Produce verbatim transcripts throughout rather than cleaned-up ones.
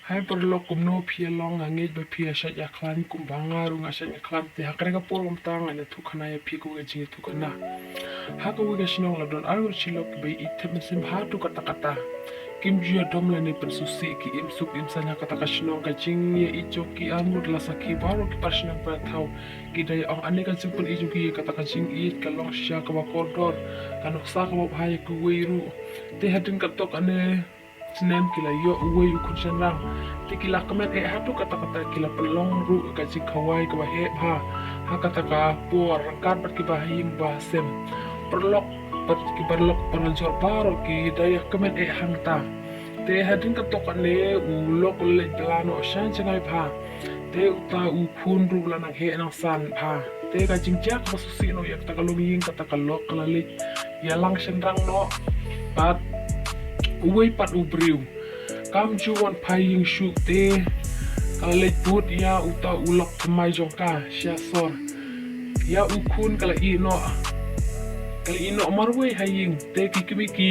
Hai paralok, kumno phi ïa long? Nga ngeit ba phi ïa shait ïa khlaiñ kumba nga ruh nga shait ïa khlaiñ. Te ha kane ka por kumta ngan ïathuh khana ïa phi kawei ka jingïathuh khana. Ha kawei ka shnong la don arngut shilok kiba ïeit thep mynsiem haduh katta katta. Kim ju ïadom lane pynsngewsih, ki im suk im saiñ ha kata ka shnong. Ka jingïeit jong ki arngut la sakhi baroh ki para shnong para thaw. Ki da ong ane ka jingpyni jong ki ïa kata ka jingïeit ka long shisha kaba kordor, ka nuksa kaba bha ïa kiwei ruh. Te hadien katto katne snem ki la ïoh uwei u khun shynrang. Te ki la kmen eh haduh katta katta, ki la pynlong ruh ka jingkhawai kaba heh bha ha kata ka por ryngkat bad kiba ha ïing ba ha sem. Paralok, bad ki paralok parajor baroh ki da ïa kmen eh hangta. Te hadien katto katne u lok u la leit bylla noh sha jngai bha. Te uta u khun ruh u la nang heh nang san bha. Te ka jingjia kaba sngewsih noh ïa kata ka longïing, kata ka lok ka la leit ïalang shynrang noh bad uwei pat u briew. Kam ju wan phai ïing shuh, te ka la leit bud ïa uta u lok thymmai jong ka sha sor. Ïa u khun ka la ïeh noh, ka la ïeh noh marwei ha ïing. Te ki kmie ki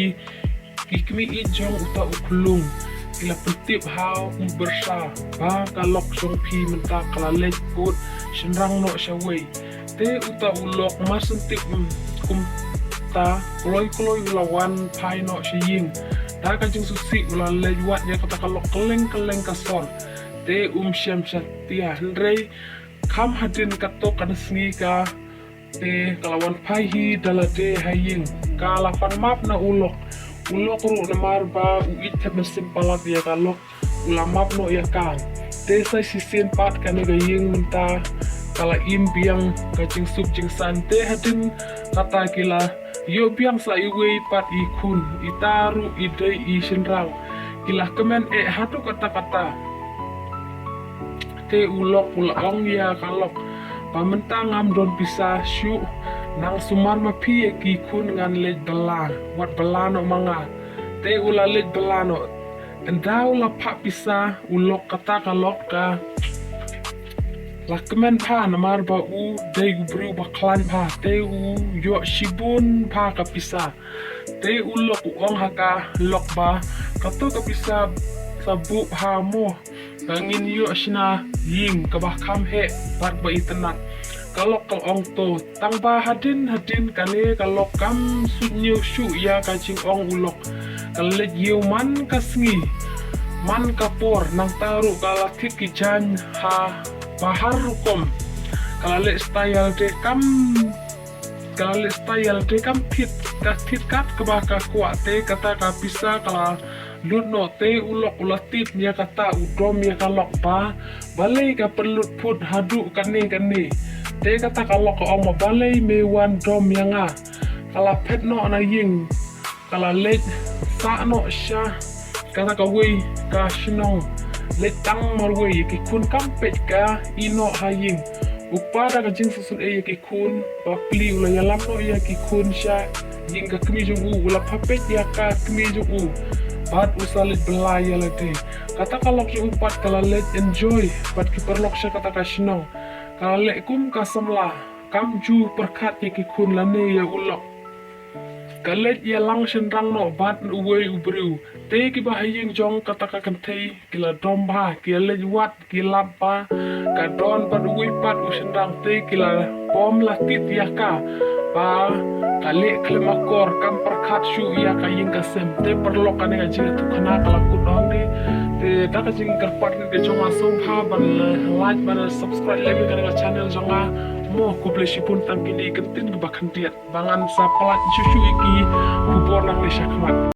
ki kmie ïeit jong uta u khyllung ki la pyntip ha u byrsa ba ka lok jong phi mynta ka la leit bud shynrang noh shawei. Te uta u lok mar shu tip, mm, kumta kloi kloi u la wan phai noh sha ïing. Da ka jingsngewsih u la leit wad ïa kata ka lok kylleng kylleng ka sor. Te um shym satia, hynrei kham hadien katto katne sngi ka Te ka la wan phai hi da lade ha ïing. Ka la pan map na u lok. U lok ruh namar ba u ïeit thep mynsiem palat ïa ka lok, u la map noh ïa ka. Te sa shisien pat kane ka ïing mynta ka la im biang ka jingsuk jingsaiñ. Te hadien kata ki la ïoh biang sa iwei pat i khun, ita ruh i dei i shynrang. Ki la kmen eh haduh katta katta. Te u lok u la ong ïa ka lok ba mynta ngam don pisa shuh, nang sumar ma phi ïa ki khun, ngan leit bylla, wat bylla noh ma nga. Te u la leit bylla noh. Ynda u la phah pisa u lok, kata ka lok ka la kmen bha namar ba u dei u briew ba khlaiñ bha, te u ïoh shibun bha ka pisa. Te u lok u ong ha ka lok ba, kato ka pisa sa buh bha mo, ba ngin ïoh shna ïing kaba kham heh bad ba itynnat. Ka lok ka ong to, tang ba hadien hadien kane ka lok kam suidñiew shuh ïa ka jingong u lok. Ka leit ïew man ka sngi man ka por, nangta ruh ka la thied ki jaiñ ha ba har rukom. Ka la leit stai ïa lade kam Ka la leit stai ïa lade kam thied, ka thied kat kaba ka kwah. Te kata ka pisa ka la lut noh. Te u lok u la tip ïa kata, u dom ïa ka lok ba balei ka pynlut phut haduh kane kane. Te kata ka lok ka ong ba balei me wan dom ïa nga. Ka la phet noh na ïing. Ka la leit sah noh sha kata kawei ka shnong. Leit tang marwei, ïa ki khun kam peit, ka ïeh noh ha ïing. U kpa da ka jingsngewsynei ïa ki khun, ba plie, u la ïalam noh ïa ki khun sha ïing ka kmie jong u, u la pha peit ïa ka kmie jong u. Bad u sa leit bylla ïa lade. Kata ka lok jong u pat ka la leit enjoy bad ki paralok sha kata ka shnong. Ka la leh kum ka samla, kam ju pyrkhat ïa ki khun lane ïa u lok. Ka leit ïalang shynrang noh bad uwei u briew. Te kiba ha ïing jong kata ka kynthei ki la dom bha, ki la leit wad, ki lap ba ka don bad uwei pat u shynrang. Te ki la bom la tied ïa ka ba ka leh khlem akor, kam pyrkhat shuh ïa ka ïing ka sem. Te paralok, kane ka jingïathuh khana ka la kut hangne. Te da ka jingkyrpad ka jong nga, sngewbha ban like, ban subscribe lem ïa kane ka channel jong nga. Mo, khublei shibun tang kine ki ktien kiba khyndiat. Ba ngan sa pynlait shuh shuh ïa ki khubor nangne shakhmat.